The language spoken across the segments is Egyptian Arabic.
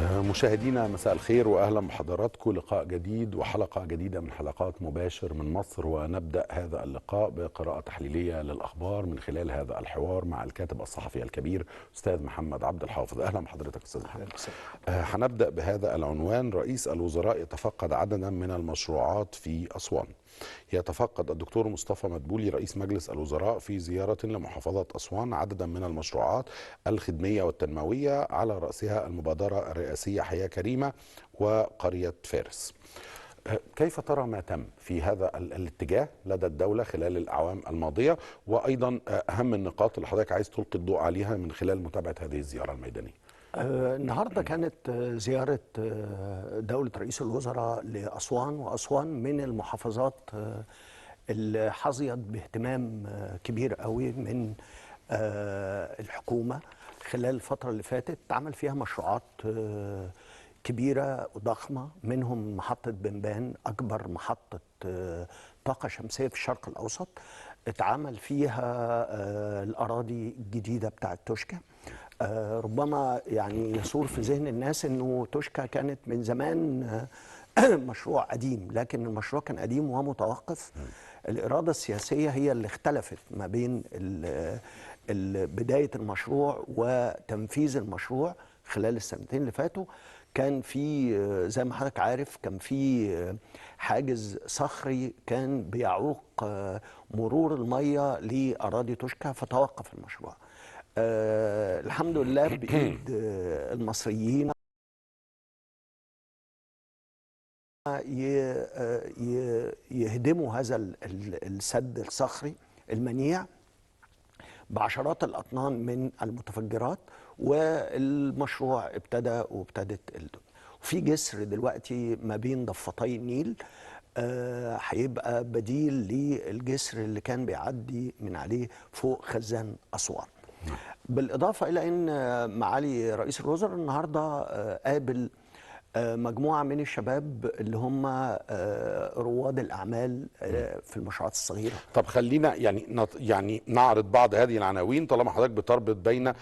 مشاهدينا مساء الخير واهلا بحضراتكم. لقاء جديد وحلقه جديدة من حلقات مباشر من مصر، ونبدا هذا اللقاء بقراءة تحليلية للاخبار من خلال هذا الحوار مع الكاتب الصحفي الكبير استاذ محمد عبد الحافظ. اهلا بحضرتك استاذ محمد. هنبدا بهذا العنوان: رئيس الوزراء يتفقد عددا من المشروعات في اسوان. يتفقد الدكتور مصطفى مدبولي رئيس مجلس الوزراء في زيارة لمحافظة أسوان عددا من المشروعات الخدمية والتنموية، على رأسها المبادرة الرئاسية حياة كريمة وقرية فارس. كيف ترى ما تم في هذا الاتجاه لدى الدولة خلال الأعوام الماضية، وأيضا أهم النقاط اللي حضرتك عايز تلقي الضوء عليها من خلال متابعة هذه الزيارة الميدانية؟ النهارده كانت زيارة دولة رئيس الوزراء لأسوان، وأسوان من المحافظات اللي حظيت باهتمام كبير قوي من الحكومة خلال الفترة اللي فاتت. عمل فيها مشروعات كبيرة وضخمة، منهم محطة بنبان، أكبر محطة طاقة شمسية في الشرق الأوسط. اتعمل فيها الأراضي الجديدة بتاعت توشكا. ربما يعني يصور في ذهن الناس انه توشكا كانت من زمان مشروع قديم، لكن المشروع كان قديم ومتوقف. الإرادة السياسية هي اللي اختلفت ما بين بداية المشروع وتنفيذ المشروع خلال السنتين اللي فاتوا. كان في زي ما حضرتك عارف كان في حاجز صخري كان بيعوق مرور المية لأراضي توشكا، فتوقف المشروع. الحمد لله بإيد المصريين يهدموا هذا السد الصخري المنيع بعشرات الأطنان من المتفجرات، والمشروع ابتدى وابتدت الدنيا. وفي جسر دلوقتي ما بين ضفتي النيل هيبقى بديل للجسر اللي كان بيعدي من عليه فوق خزان أسوان. بالإضافة إلى أن معالي رئيس الوزراء النهاردة قابل مجموعة من الشباب اللي هم رواد الأعمال في المشروعات الصغيرة. طب خلينا يعني نعرض بعض هذه العناوين طالما حضرتك بتربط بين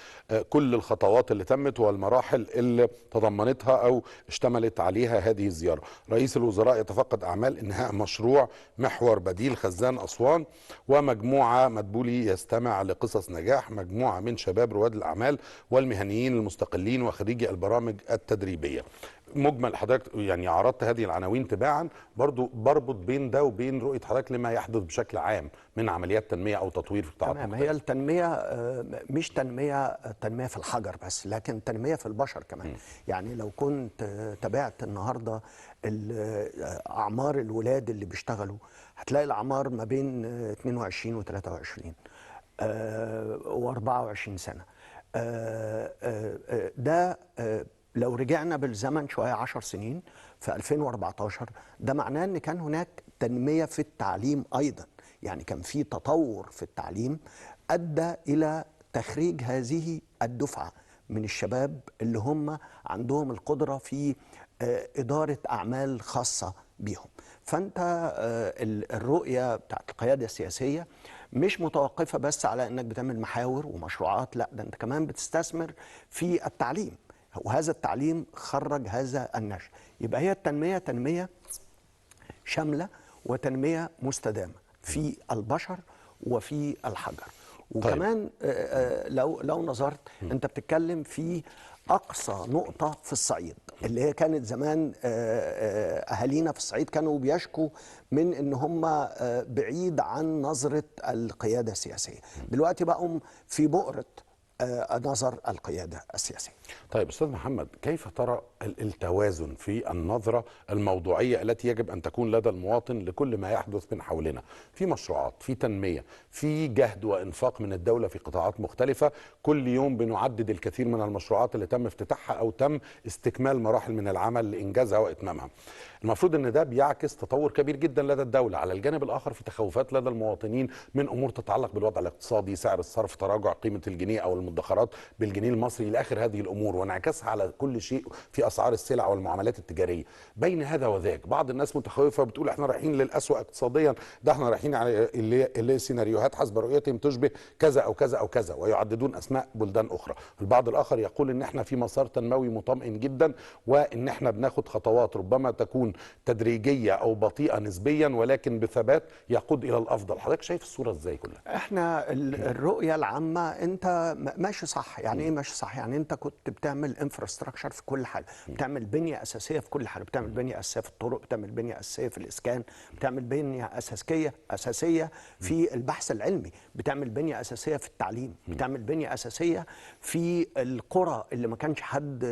كل الخطوات اللي تمت والمراحل اللي تضمنتها أو اشتملت عليها هذه الزيارة. رئيس الوزراء يتفقد أعمال إنهاء مشروع محور بديل خزان أسوان، ومجموعة مدبولي يستمع لقصص نجاح مجموعة من شباب رواد الأعمال والمهنيين المستقلين وخريجي البرامج التدريبية. مجمل حضرتك يعني عرضت هذه العناوين تباعا، برضو بربط بين ده وبين رؤية حضرتك لما يحدث بشكل عام من عمليات تنمية أو تطوير في القطاعات. تمام، هي التنمية مش تنمية في الحجر بس، لكن تنمية في البشر كمان. يعني لو كنت تابعت النهاردة أعمار الولاد اللي بيشتغلوا، هتلاقي الأعمار ما بين 22 و23 و24 سنة. ده لو رجعنا بالزمن شوية 10 سنين في 2014، ده معناه أن كان هناك تنمية في التعليم أيضا. يعني كان في تطور في التعليم أدى إلى تخريج هذه الدفعة من الشباب اللي هم عندهم القدرة في إدارة أعمال خاصة بيهم. فأنت الرؤية بتاعت القيادة السياسية مش متوقفة بس على أنك بتعمل محاور ومشروعات، لا ده أنت كمان بتستثمر في التعليم، وهذا التعليم خرج هذا النشء. يبقى هي التنمية تنمية شاملة وتنمية مستدامة في البشر وفي الحجر. وكمان لو نظرت انت بتتكلم في أقصى نقطة في الصعيد اللي هي كانت زمان أهالينا في الصعيد كانوا بيشكوا من إن هم بعيد عن نظرة القيادة السياسية. دلوقتي بقوا في بؤرة نظر القيادة السياسية. طيب أستاذ محمد، كيف ترى التوازن في النظرة الموضوعية التي يجب أن تكون لدى المواطن لكل ما يحدث من حولنا؟ في مشروعات، في تنمية، في جهد وإنفاق من الدولة في قطاعات مختلفة. كل يوم بنعدد الكثير من المشروعات اللي تم افتتاحها أو تم استكمال مراحل من العمل لإنجازها وإتمامها. المفروض أن ده بيعكس تطور كبير جدا لدى الدولة. على الجانب الآخر في تخوفات لدى المواطنين من أمور تتعلق بالوضع الاقتصادي، سعر الصرف، تراجع قيمة الجنيه أو والمدخرات بالجنيه المصري الى اخر هذه الامور، وانعكاسها على كل شيء في اسعار السلع والمعاملات التجارية. بين هذا وذاك بعض الناس متخوفه بتقول احنا رايحين للأسوأ اقتصاديا، ده احنا رايحين على اللي سيناريوهات حسب رؤيتهم تشبه كذا او كذا او كذا، ويعددون اسماء بلدان اخرى. البعض الاخر يقول ان احنا في مسار تنموي مطمئن جدا، وان احنا بناخد خطوات ربما تكون تدريجيه او بطيئه نسبيا ولكن بثبات يقود الى الافضل. حضرتك شايف الصورة ازاي كلها؟ احنا الرؤية العامة انت ماشي صح. يعني ايه ماشي صح؟ يعني انت كنت بتعمل infrastructure في كل حاجة، بتعمل بنيه اساسية في كل حاجة، بتعمل بنيه اساسية في الطرق، بتعمل بنيه اساسية في الاسكان، بتعمل بنيه اساسية في البحث العلمي، بتعمل بنيه اساسية في التعليم، بتعمل بنيه اساسية في القرى اللي ما كانش حد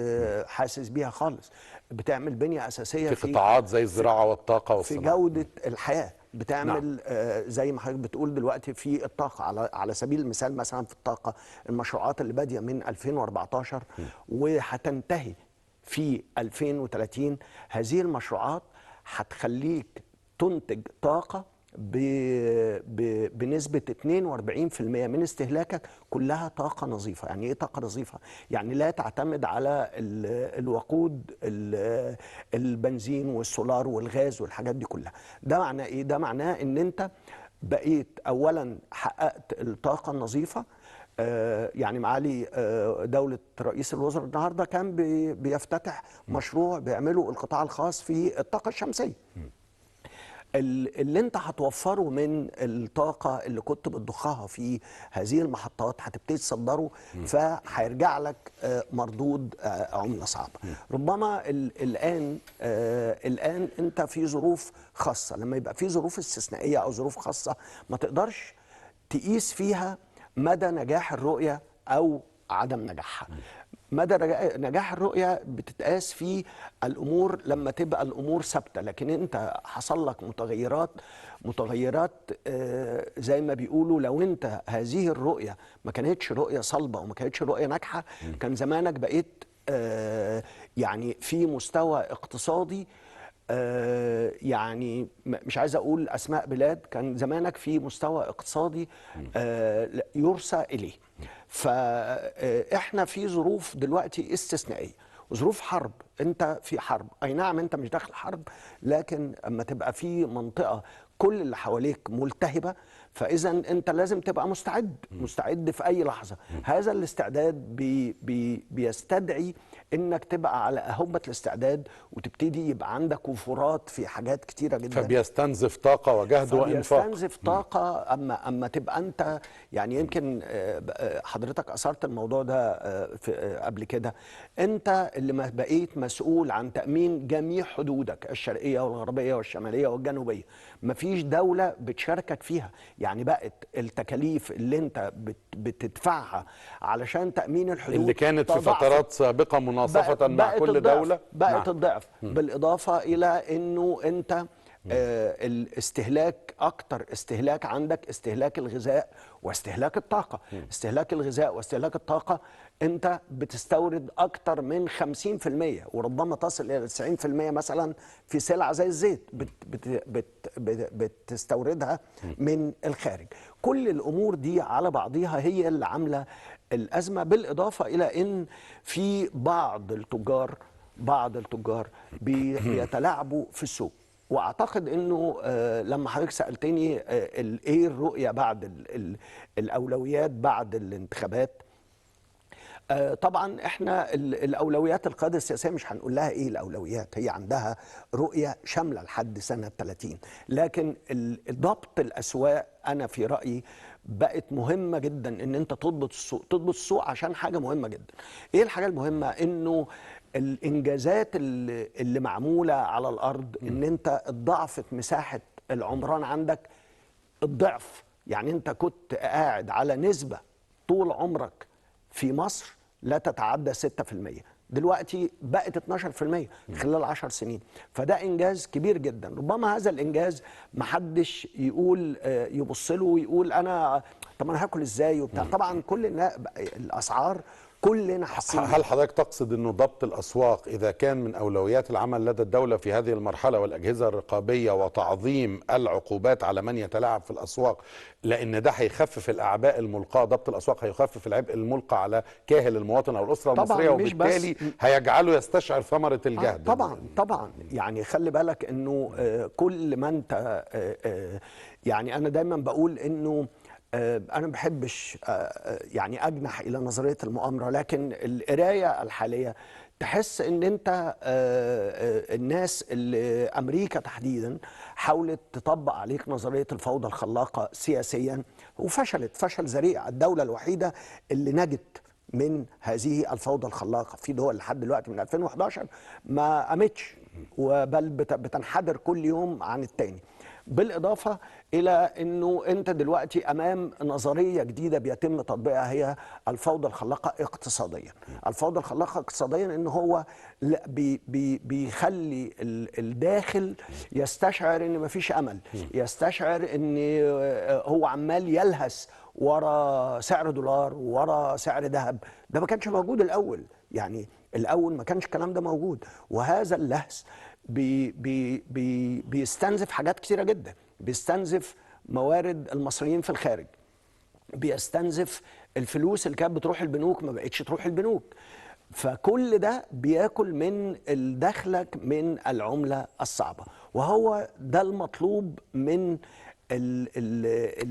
حاسس بيها خالص، بتعمل بنيه اساسية في قطاعات زي الزراعة والطاقة والصناعة، في جوده الحياة، بتعمل نعم. زي ما حضرتك بتقول دلوقتي في الطاقة، على سبيل المثال مثلا في الطاقة المشروعات اللي باديه من 2014 وهتنتهي في 2030، هذه المشروعات هتخليك تنتج طاقة بنسبة 42% من استهلاكك كلها طاقة نظيفة. يعني ايه طاقة نظيفة؟ يعني لا تعتمد على الوقود، البنزين والسولار والغاز والحاجات دي كلها. ده معناه ايه؟ ده معناه ان انت بقيت اولا حققت الطاقة النظيفة. يعني معالي دولة رئيس الوزراء النهاردة كان بيفتتح مشروع بيعمله القطاع الخاص في الطاقة الشمسية. اللي انت هتوفره من الطاقة اللي كنت بتضخها في هذه المحطات هتبتدي تصدره، فهيرجع لك مردود عملة صعبة. ربما الآن انت في ظروف خاصة، لما يبقى في ظروف استثنائية أو ظروف خاصة ما تقدرش تقيس فيها مدى نجاح الرؤية أو عدم نجاحها. مدى نجاح الرؤية بتتقاس في الأمور لما تبقى الأمور ثابتة، لكن أنت حصل لك متغيرات زي ما بيقولوا. لو أنت هذه الرؤية ما كانتش رؤية صلبة وما كانتش رؤية ناجحة كان زمانك بقيت يعني في مستوى اقتصادي، يعني مش عايز أقول أسماء بلاد، كان زمانك في مستوى اقتصادي يرسى إليه. فإحنا في ظروف دلوقتي استثنائية، ظروف حرب. أنت في حرب، أي نعم أنت مش داخل حرب، لكن أما تبقى في منطقة كل اللي حواليك ملتهبة، فإذا أنت لازم تبقى مستعد، مستعد في أي لحظة. هذا الاستعداد بي بي بيستدعي إنك تبقى على أهبة الاستعداد، وتبتدي يبقى عندك وفرات في حاجات كتيرة جدا. فبيستنزف طاقة وجهد وإنفاق، فبيستنزف طاقة. أما تبقى أنت يعني يمكن حضرتك أثرت الموضوع ده قبل كده، أنت اللي ما بقيت مسؤول عن تأمين جميع حدودك الشرقية والغربية والشمالية والجنوبية، مفيش دولة بتشاركك فيها. يعني بقت التكاليف اللي انت بتدفعها علشان تأمين الحدود اللي كانت في فترات سابقة مناصفة مع كل دولة بقت الضعف. بالإضافة إلى أنه أنت الاستهلاك أكتر استهلاك عندك استهلاك الغذاء واستهلاك الطاقة. استهلاك الغذاء واستهلاك الطاقة أنت بتستورد أكتر من 50% وربما تصل إلى 90% مثلا في سلعة زي الزيت بت بت بت بت بتستوردها من الخارج. كل الأمور دي على بعضيها هي اللي عاملة الأزمة. بالإضافة إلى أن في بعض التجار بيتلاعبوا في السوق. واعتقد انه لما حضرتك سالتني ايه الرؤية بعد الاولويات بعد الانتخابات، طبعا احنا الاولويات القيادة السياسية مش هنقول لها ايه الاولويات، هي عندها رؤية شاملة لحد سنة 30، لكن ضبط الاسواق انا في رايي بقت مهمة جدا، ان انت تضبط السوق، تضبط السوق عشان حاجة مهمة جدا. ايه الحاجة المهمة؟ انه الانجازات اللي معمولة على الارض، ان انت اتضاعفت مساحة العمران عندك الضعف. يعني انت كنت قاعد على نسبه طول عمرك في مصر لا تتعدى 6%، دلوقتي بقت 12% خلال 10 سنين، فده انجاز كبير جدا. ربما هذا الانجاز محدش يقول يبص له ويقول انا طب انا هاكل ازاي وبتاع. طبعا كل الاسعار كلنا حاسين. هل حضرتك تقصد أنه ضبط الأسواق إذا كان من أولويات العمل لدى الدولة في هذه المرحلة والأجهزة الرقابية وتعظيم العقوبات على من يتلاعب في الأسواق، لأن ده هيخفف الأعباء الملقاة، ضبط الأسواق هيخفف العبء الملقى على كاهل المواطن أو الأسرة المصرية، وبالتالي هيجعله يستشعر ثمرة الجهد؟ طبعا طبعا. يعني خلي بالك أنه كل ما أنت يعني أنا دايما بقول أنه أنا ما بحبش يعني أجنح إلى نظرية المؤامرة، لكن القراية الحالية تحس إن أنت الناس اللي أمريكا تحديدا حاولت تطبق عليك نظرية الفوضى الخلاقة سياسيا وفشلت فشل ذريع. الدولة الوحيدة اللي نجت من هذه الفوضى الخلاقة، في دول لحد دلوقتي من 2011 ما قامتش، وبل بتنحدر كل يوم عن التاني. بالإضافة إلى أنه أنت دلوقتي أمام نظرية جديدة بيتم تطبيقها، هي الفوضى الخلاقة اقتصاديا. الفوضى الخلاقة اقتصاديا أنه هو بي بي بيخلي الداخل يستشعر أن مفيش أمل، يستشعر أن هو عمال يلهث ورا سعر دولار ورا سعر ذهب. ده ما كانش موجود الأول، يعني الأول ما كانش الكلام ده موجود. وهذا اللهث بي بي بي بيستنزف حاجات كتيرة جدا، بيستنزف موارد المصريين في الخارج، بيستنزف الفلوس اللي كانت بتروح البنوك ما بقتش تروح البنوك. فكل ده بياكل من دخلك من العملة الصعبة، وهو ده المطلوب من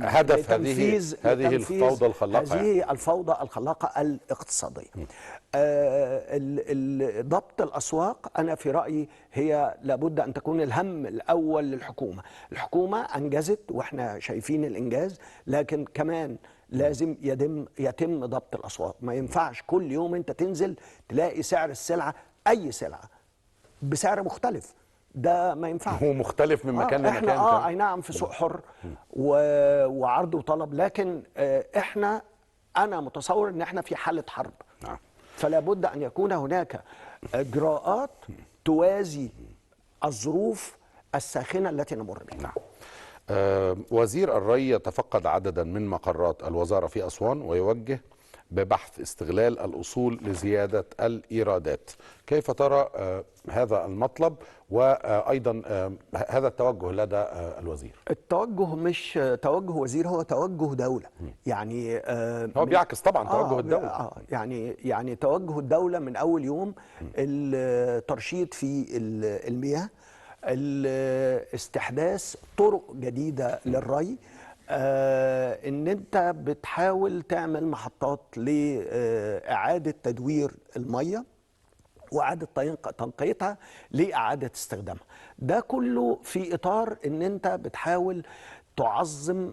هدف هذه الفوضى الخلاقة، هذه يعني الفوضى الخلاقة الاقتصادية. ضبط الأسواق أنا في رأيي هي لابد أن تكون الهم الأول للحكومة. الحكومة أنجزت وإحنا شايفين الإنجاز، لكن كمان لازم يتم ضبط الأسواق. ما ينفعش كل يوم أنت تنزل تلاقي سعر السلعة، أي سلعة، بسعر مختلف. ده ما ينفعش، هو مختلف من مكان لمكان. احنا اي نعم في سوق حر وعرض وطلب، لكن احنا انا متصور ان احنا في حالة حرب. نعم. فلا بد ان يكون هناك اجراءات توازي الظروف الساخنة التي نمر بها. نعم. وزير الري يتفقد عددا من مقرات الوزارة في أسوان ويوجه ببحث استغلال الأصول لزيادة الإيرادات. كيف ترى هذا المطلب وأيضا هذا التوجه لدى الوزير؟ التوجه مش توجه وزير، هو توجه دولة. يعني هو بيعكس طبعا توجه الدولة. يعني توجه الدولة من أول يوم، الترشيد في المياه، استحداث طرق جديدة للري، ان انت بتحاول تعمل محطات لإعادة تدوير المية وإعادة تنقيتها لإعادة استخدامها. ده كله في إطار ان انت بتحاول تعظم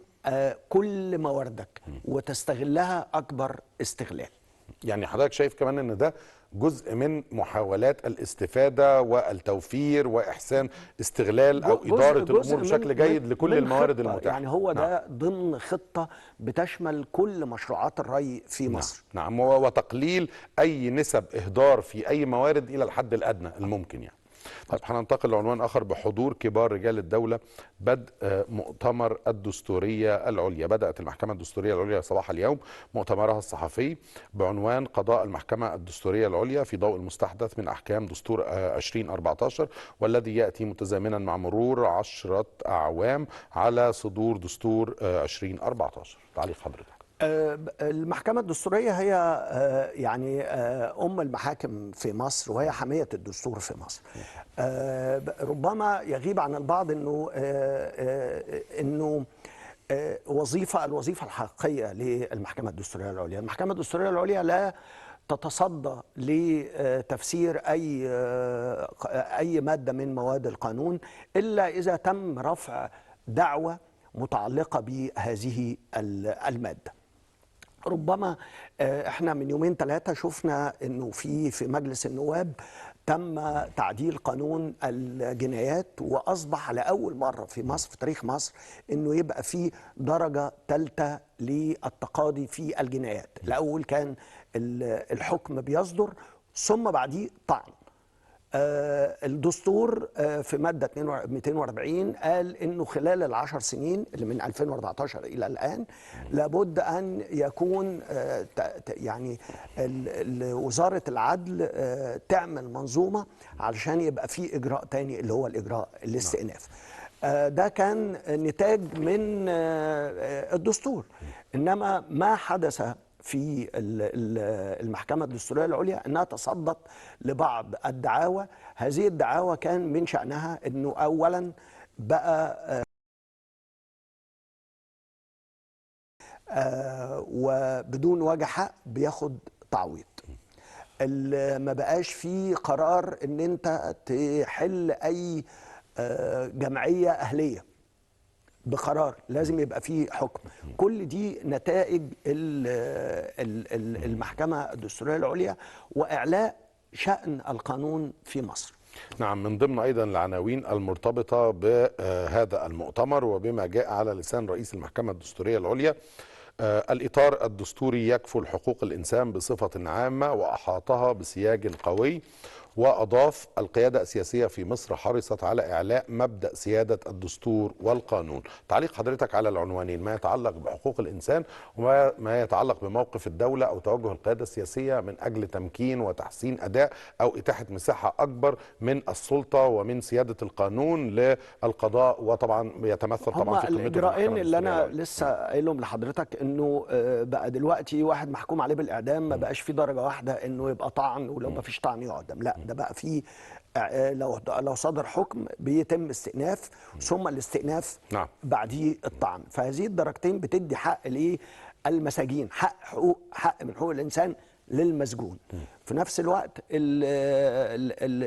كل مواردك وتستغلها أكبر استغلال. يعني حضرتك شايف كمان ان ده جزء من محاولات الاستفادة والتوفير وإحسان استغلال أو إدارة الأمور بشكل جيد لكل الموارد المتاحة. يعني هو ده ضمن خطة بتشمل كل مشروعات الري في مصر. نعم، وتقليل أي نسب إهدار في أي موارد إلى الحد الأدنى الممكن. يعني طيب هننتقل لعنوان آخر، بحضور كبار رجال الدولة بدء مؤتمر الدستورية العليا. بدأت المحكمة الدستورية العليا صباح اليوم مؤتمرها الصحفي بعنوان قضاء المحكمة الدستورية العليا في ضوء المستحدث من أحكام دستور 2014، والذي يأتي متزامنا مع مرور 10 أعوام على صدور دستور 2014. تعليق حضرتك. المحكمة الدستورية هي يعني أم المحاكم في مصر، وهي حامية الدستور في مصر. ربما يغيب عن البعض إنه الوظيفة الحقيقية للمحكمة الدستورية العليا. المحكمة الدستورية العليا لا تتصدى لتفسير أي مادة من مواد القانون إلا إذا تم رفع دعوة متعلقة بهذه المادة. ربما احنا من يومين ثلاثة شفنا انه في مجلس النواب تم تعديل قانون الجنايات، واصبح لأول مرة في مصر في تاريخ مصر انه يبقى في درجة ثالثة للتقاضي في الجنايات. الأول كان الحكم بيصدر ثم بعديه طعن. الدستور في مادة 240 قال إنه خلال ال10 سنين اللي من 2014 إلى الآن لابد أن يكون يعني وزارة العدل تعمل منظومة علشان يبقى في إجراء تاني اللي هو الإجراء الاستئناف. ده كان نتاج من الدستور. إنما ما حدث في المحكمة الدستورية العليا أنها تصدت لبعض الدعاوى. هذه الدعاوى كان من شأنها أنه أولا بقى وبدون وجه حق بياخد تعويض، ما بقاش في قرار أن أنت تحل أي جمعية أهلية بقرار، لازم يبقى فيه حكم. كل دي نتائج المحكمة الدستورية العليا وإعلاء شأن القانون في مصر. نعم، من ضمن أيضا العناوين المرتبطة بهذا المؤتمر وبما جاء على لسان رئيس المحكمة الدستورية العليا، الإطار الدستوري يكفل حقوق الإنسان بصفة عامة وأحاطها بسياج قوي. وأضاف القيادة السياسية في مصر حرصت على إعلاء مبدأ سيادة الدستور والقانون. تعليق حضرتك على العنوانين، ما يتعلق بحقوق الإنسان وما يتعلق بموقف الدولة أو توجه القيادة السياسية من أجل تمكين وتحسين أداء أو إتاحة مساحة أكبر من السلطة ومن سيادة القانون للقضاء، وطبعا يتمثل طبعا في قيمته الإجراءين اللي أنا لسه قايلهم لحضرتك، إنه بقى دلوقتي واحد محكوم عليه بالإعدام ما بقاش في درجة واحدة إنه يبقى طعن، ولو ما فيش طعن يعدم، لا ده بقى في لو صدر حكم بيتم استئناف، ثم الاستئناف نعم. بعديه الطعن. فهذه الدرجتين بتدي حق للمساجين، حق من حقوق الانسان للمسجون. في نفس الوقت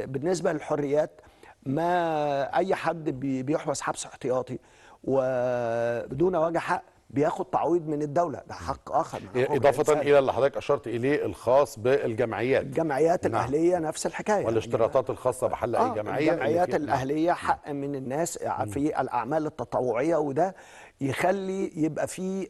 بالنسبة للحريات، ما اي حد بيحبس حبس احتياطي وبدون وجه حق بياخد تعويض من الدولة، ده حق آخر من حقوق إضافة إلى اللي حضرتك أشرت إليه الخاص بالجمعيات، الجمعيات نعم. الأهلية نفس الحكاية، والاشتراطات الخاصة بحل أي جمعية. الجمعيات الأهلية حق من الناس في الأعمال التطوعية، وده يخلي يبقى فيه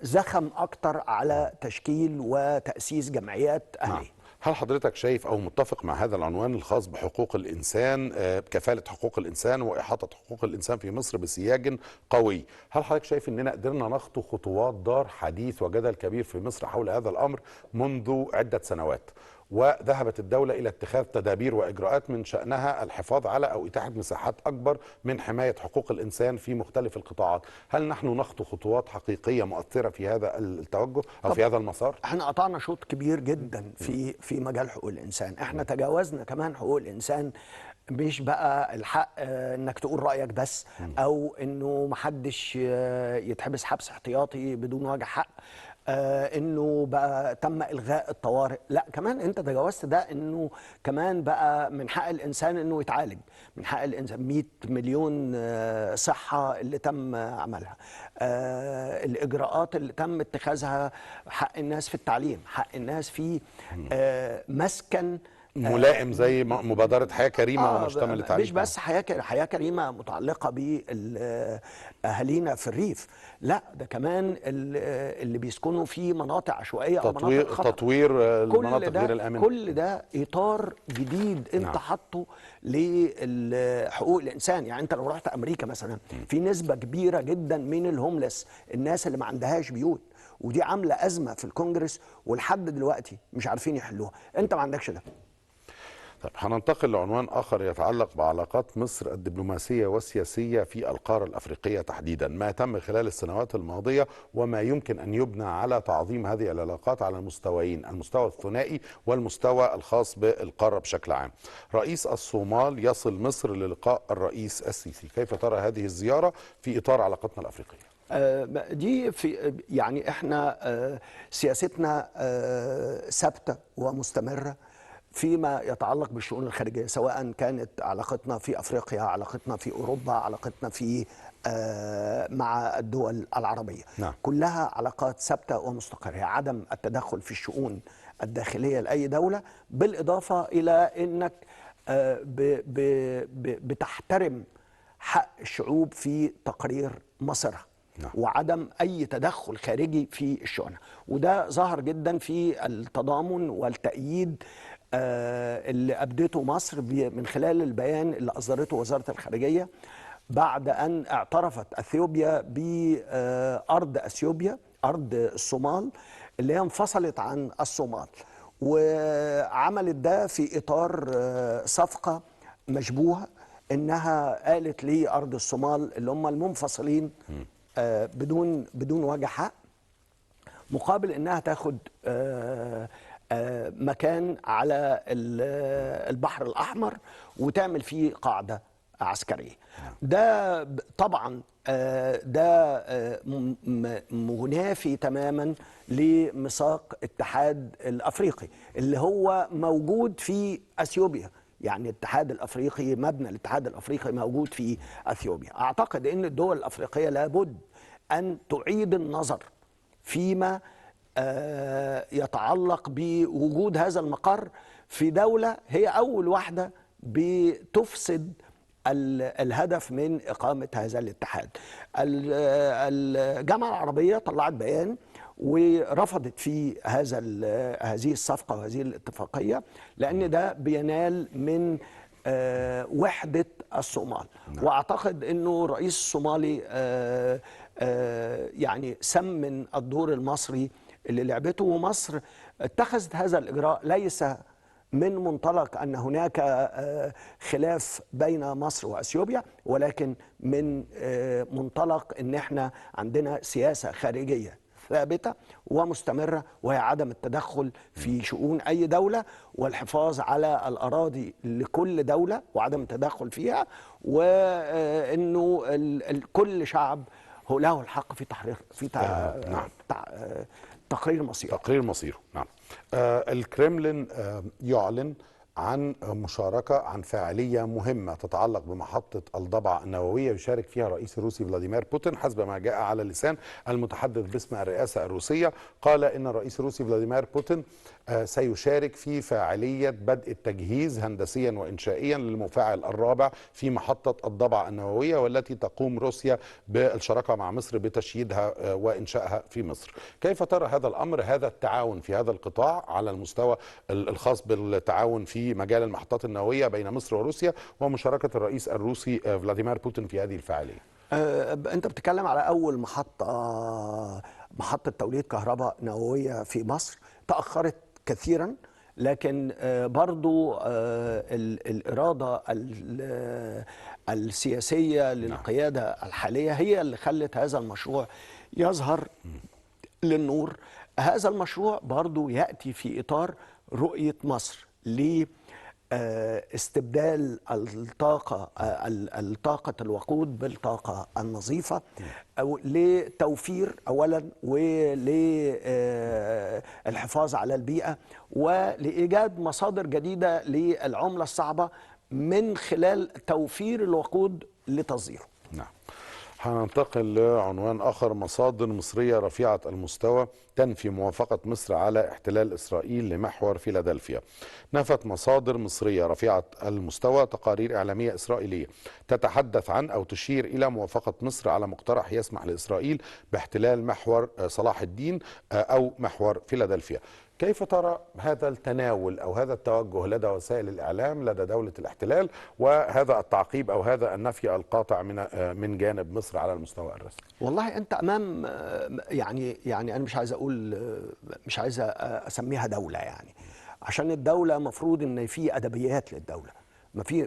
زخم أكتر على تشكيل وتأسيس جمعيات أهلية. نعم. هل حضرتك شايف أو متفق مع هذا العنوان الخاص بحقوق الإنسان، بكفالة حقوق الإنسان وإحاطة حقوق الإنسان في مصر بسياج قوي؟ هل حضرتك شايف أننا قدرنا نخطو خطوات دار حديث وجدل كبير في مصر حول هذا الأمر منذ عدة سنوات، وذهبت الدولة إلى اتخاذ تدابير وإجراءات من شأنها الحفاظ على أو إتاحة مساحات أكبر من حماية حقوق الإنسان في مختلف القطاعات؟ هل نحن نخطو خطوات حقيقية مؤثرة في هذا التوجه أو في هذا المسار؟ احنا قطعنا شوط كبير جدا في مجال حقوق الإنسان. احنا تجاوزنا كمان حقوق الإنسان، مش بقى الحق انك تقول رأيك بس، او انه محدش يتحبس حبس احتياطي بدون وجه حق، انه بقى تم الغاء الطوارئ، لا كمان انت تجاوزت ده، انه كمان بقى من حق الانسان انه يتعالج، من حق الانسان 100 مليون صحة اللي تم عملها، الاجراءات اللي تم اتخاذها، حق الناس في التعليم، حق الناس في مسكن ملائم زي مبادرة حياة كريمة ومشتملة عليه. مش بس حياة كريمة متعلقة بأهالينا في الريف، لا ده كمان اللي بيسكنوا في مناطق عشوائية أو مناطق خطر، تطوير المناطق غير الآمنة. كل ده إطار جديد أنت حاطه لحقوق الإنسان. يعني أنت لو رحت أمريكا مثلا في نسبة كبيرة جدا من الهوملس، الناس اللي ما عندهاش بيوت، ودي عاملة أزمة في الكونجرس ولحد دلوقتي مش عارفين يحلوها. أنت ما عندكش ده. طيب هننتقل لعنوان آخر يتعلق بعلاقات مصر الدبلوماسية والسياسية في القارة الأفريقية تحديدا، ما تم خلال السنوات الماضية وما يمكن أن يبنى على تعظيم هذه العلاقات على المستويين، المستوى الثنائي والمستوى الخاص بالقارة بشكل عام. رئيس الصومال يصل مصر للقاء الرئيس السيسي، كيف ترى هذه الزيارة في إطار علاقتنا الأفريقية؟ دي في يعني احنا سياستنا ثابتة ومستمرة فيما يتعلق بالشؤون الخارجية، سواء كانت علاقتنا في أفريقيا، علاقتنا في أوروبا، علاقتنا في مع الدول العربية. نعم. كلها علاقات ثابتة ومستقرة، عدم التدخل في الشؤون الداخلية لأي دولة، بالإضافة إلى أنك بتحترم حق الشعوب في تقرير مصيرها. نعم. وعدم أي تدخل خارجي في الشؤون، وده ظهر جدا في التضامن والتأييد اللي أبدته مصر من خلال البيان اللي أصدرته وزارة الخارجية بعد أن اعترفت أثيوبيا بأرض أثيوبيا، أرض الصومال اللي هي انفصلت عن الصومال، وعملت ده في إطار صفقة مشبوهة، إنها قالت لي أرض الصومال اللي هم المنفصلين بدون وجه حق، مقابل إنها تاخد مكان على البحر الأحمر وتعمل فيه قاعدة عسكرية. ده طبعا ده منافي تماما لميثاق الاتحاد الأفريقي اللي هو موجود في أثيوبيا. يعني الاتحاد الأفريقي، مبنى الاتحاد الأفريقي موجود في أثيوبيا. أعتقد أن الدول الأفريقية لابد أن تعيد النظر فيما يتعلق بوجود هذا المقر في دولة هي أول واحدة بتفسد الهدف من إقامة هذا الاتحاد. الجامعة العربية طلعت بيان ورفضت فيه هذه الصفقة وهذه الاتفاقية، لأن ده بينال من وحدة الصومال. وأعتقد أنه الرئيس الصومالي يعني سمن الدور المصري اللي لعبته، ومصر اتخذت هذا الإجراء ليس من منطلق أن هناك خلاف بين مصر وأثيوبيا، ولكن من منطلق أن احنا عندنا سياسة خارجية ثابتة ومستمرة، وهي عدم التدخل في شؤون أي دولة والحفاظ على الأراضي لكل دولة وعدم التدخل فيها، وأنه كل شعب هو له الحق في تحرير في نعم. تقرير مصيره. تقرير مصيره، نعم. الكرملين يعلن عن مشاركة، عن فاعلية مهمة تتعلق بمحطة الضبعة النووية يشارك فيها الرئيس الروسي فلاديمير بوتين، حسب ما جاء على لسان المتحدث باسم الرئاسة الروسية. قال إن الرئيس الروسي فلاديمير بوتين سيشارك في فاعلية بدء التجهيز هندسيا وإنشائيا للمفاعل الرابع في محطة الضبعة النووية، والتي تقوم روسيا بالشراكة مع مصر بتشييدها وإنشائها في مصر. كيف ترى هذا الأمر، هذا التعاون في هذا القطاع على المستوى الخاص بالتعاون في مجال المحطات النووية بين مصر وروسيا، ومشاركة الرئيس الروسي فلاديمير بوتين في هذه الفعالية؟ أنت بتتكلم على أول محطة توليد كهرباء نووية في مصر، تأخرت كثيرا، لكن برضو الإرادة السياسية للقيادة الحالية هي اللي خلت هذا المشروع يظهر للنور. هذا المشروع برضو يأتي في إطار رؤية مصر لاستبدال الطاقة الوقود بالطاقة النظيفة، أو لتوفير أولا، وللحفاظ على البيئة، ولإيجاد مصادر جديدة للعملة الصعبة من خلال توفير الوقود لتصديره. نعم. هننتقل لعنوان آخر. مصادر مصرية رفيعة المستوى تنفي موافقة مصر على احتلال إسرائيل لمحور فيلادلفيا. نفت مصادر مصرية رفيعة المستوى تقارير إعلامية إسرائيلية تتحدث عن أو تشير إلى موافقة مصر على مقترح يسمح لإسرائيل باحتلال محور صلاح الدين أو محور فيلادلفيا. كيف ترى هذا التناول أو هذا التوجه لدى وسائل الإعلام لدى دولة الاحتلال، وهذا التعقيب أو هذا النفي القاطع من جانب مصر على المستوى الرسمي؟ والله أنت أمام يعني أنا مش عايز أقول، مش عايز أسميها دولة، يعني عشان الدولة مفروض إن في أدبيات للدولة،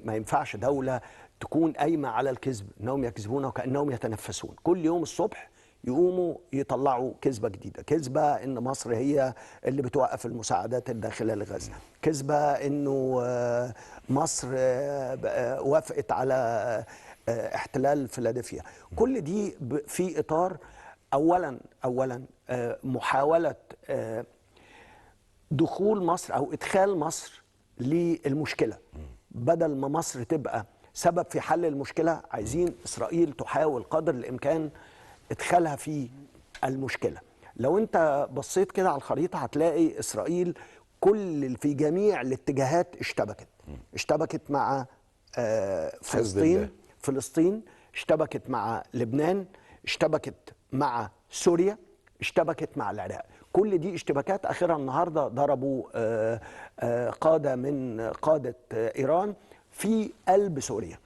ما ينفعش دولة تكون قايمة على الكذب، إنهم يكذبون وكأنهم يتنفسون. كل يوم الصبح يقوموا يطلعوا كذبة جديدة، كذبة إن مصر هي اللي بتوقف المساعدات الداخلة لغزة، كذبة إنه مصر وافقت على احتلال فيلادلفيا. كل دي في إطار أولا محاولة دخول مصر أو إدخال مصر للمشكلة. بدل ما مصر تبقى سبب في حل المشكلة، عايزين إسرائيل تحاول قدر الإمكان ادخلها في المشكلة. لو انت بصيت كده على الخريطة هتلاقي إسرائيل كل في جميع الاتجاهات اشتبكت مع فلسطين، اشتبكت مع لبنان، اشتبكت مع سوريا، اشتبكت مع العراق. كل دي اشتباكات. اخرها النهارده ضربوا قاده من قاده ايران في قلب سوريا.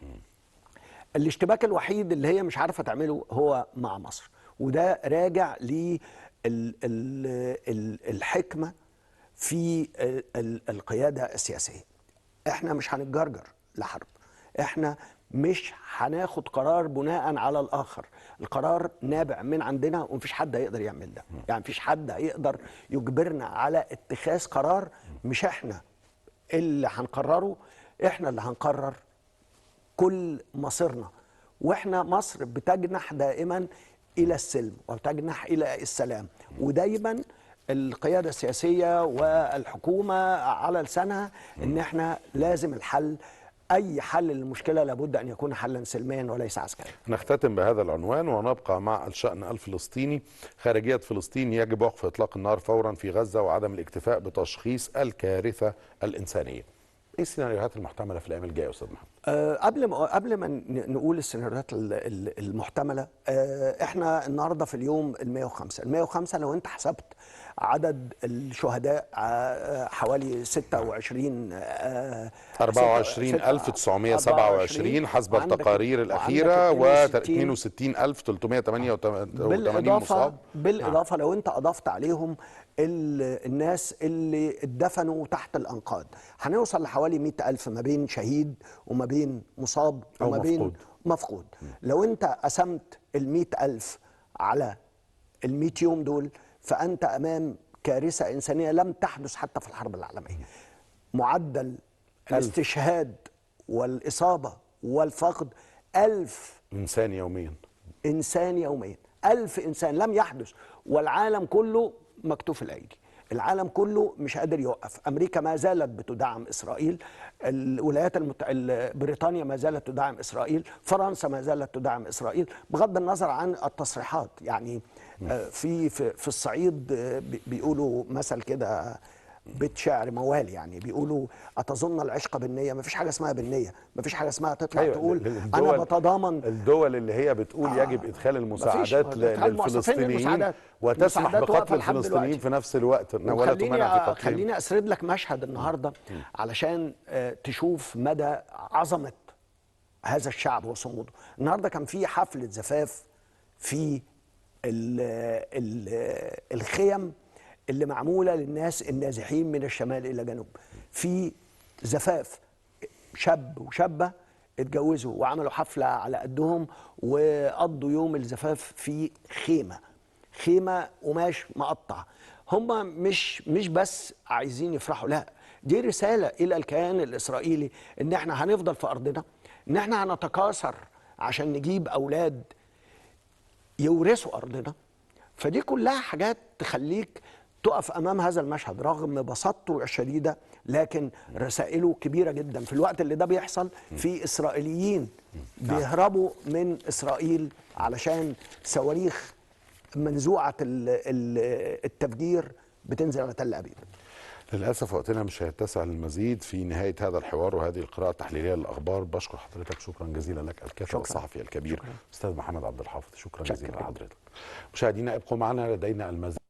الاشتباك الوحيد اللي هي مش عارفه تعمله هو مع مصر، وده راجع للحكمة في القيادة السياسية. احنا مش هنتجرجر لحرب، احنا مش هناخد قرار بناء على الاخر، القرار نابع من عندنا ومفيش حد هيقدر يعمل ده. يعني مفيش حد هيقدر يجبرنا على اتخاذ قرار مش احنا اللي هنقرره، احنا اللي هنقرر كل مصيرنا. واحنا مصر بتجنح دائما الى السلم وبتجنح الى السلام، ودايما القيادة السياسية والحكومة على لسانها ان احنا لازم الحل، اي حل للمشكلة لابد ان يكون حلا سلميا وليس عسكريا. نختتم بهذا العنوان ونبقى مع الشأن الفلسطيني. خارجية فلسطين: يجب وقف اطلاق النار فورا في غزة وعدم الاكتفاء بتشخيص الكارثة الإنسانية. ايه السيناريوهات المحتملة في الايام الجاية يا استاذ محمد؟ قبل ما نقول السيناريوهات المحتملة، احنا النهارده في اليوم ال 105، ال 105 لو انت حسبت عدد الشهداء حوالي 26 24927 حسب التقارير الاخيرة، و 62388 مصاب. بالاضافة لو انت اضفت عليهم الناس اللي اتدفنوا تحت الانقاض، هنوصل لحوالي 100,000 ما بين شهيد وما بين مصاب وما بين مفقود. لو انت قسمت ال 100,000 على ال 100 يوم دول، فأنت أمام كارثة إنسانية لم تحدث حتى في الحرب العالمية. معدل الاستشهاد والإصابة والفقد 1000 إنسان يوميا، إنسان يوميا، 1000 إنسان لم يحدث، والعالم كله مكتوف الأيدي، العالم كله مش قادر يوقف. أمريكا ما زالت بتدعم إسرائيل، الولايات بريطانيا ما زالت تدعم إسرائيل، فرنسا ما زالت تدعم إسرائيل، بغض النظر عن التصريحات. يعني في في الصعيد بيقولوا مثل كده، بيت شعر موال، يعني بيقولوا أتظن العشق بالنية؟ ما فيش حاجة اسمها بالنية، ما فيش حاجة اسمها تطلع. أيوة، تقول أنا بتضامن. الدول اللي هي بتقول يجب إدخال المساعدات للفلسطينيين وتسمح بقتل الفلسطينيين في نفس الوقت ولا تمانع في قتلهم. خليني أسرد لك مشهد النهاردة علشان تشوف مدى عظمة هذا الشعب وصموده. النهاردة كان في حفلة زفاف في الخيم اللي معمولة للناس النازحين من الشمال إلى الجنوب، في زفاف شاب وشابة اتجوزوا وعملوا حفلة على قدهم وقضوا يوم الزفاف في خيمة، خيمة قماش مقطع. هم مش بس عايزين يفرحوا، لا، دي رسالة إلى الكيان الإسرائيلي إن احنا هنفضل في أرضنا، إن احنا هنتكاثر عشان نجيب أولاد يورثوا أرضنا. فدي كلها حاجات تخليك تقف أمام هذا المشهد رغم بساطته الشديدة، لكن رسائله كبيرة جدا. في الوقت اللي ده بيحصل في إسرائيليين بيهربوا من إسرائيل علشان صواريخ منزوعة التفجير بتنزل على تل أبيب. للأسف وقتنا مش هيتسع للمزيد في نهاية هذا الحوار وهذه القراءة التحليلية للأخبار. بشكر حضرتك شكرا جزيلا لك، الكاتب الصحفي الكبير أستاذ محمد عبد الحافظ، شكرا جزيلا لحضرتك. مشاهدينا ابقوا معنا، لدينا المزيد.